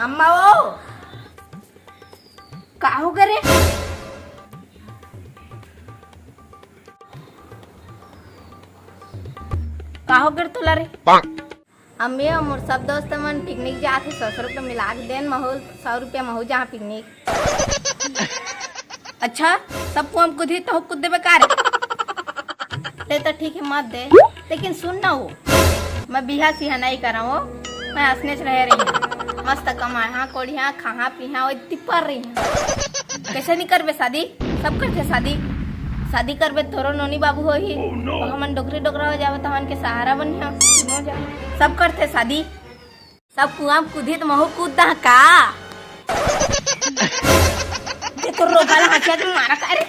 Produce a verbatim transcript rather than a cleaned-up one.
अम्मा वो, का हो गे रे? का हो गे तोला रे? अम्मी, मोर सब दोस्त मन पिकनिक जात हे, सौ सौ रुपया मिला के देन, महू सौ रुपया महू जहाँ पिकनिक। अच्छा, सब कुआं म कूदही, तहूँ कूद देबे का रे? ले तो ठीक है, मत दे, लेकिन सुन ना वो, मैं बिहा सिहा नहीं करा वो, मैं असनेच रहे रही हूँ। मस्त कमाहा, कोड़िहा, खाहा, पीहा, ओए तिपर रही हूँ। कैसे नहीं करबे शादी? सब करथे शादी। शादी करबे तोरो नोनी बाबू होही। Oh, no। तो हमन डोकरी डोकरा हो जाबे, तो हमन के सहारा बनिहा। हो जा। सब करथे शादी। सब कुआं म कूदही त महू कूद दहा का? जे तोर रोगहा ला हँसिया के मारा का रे?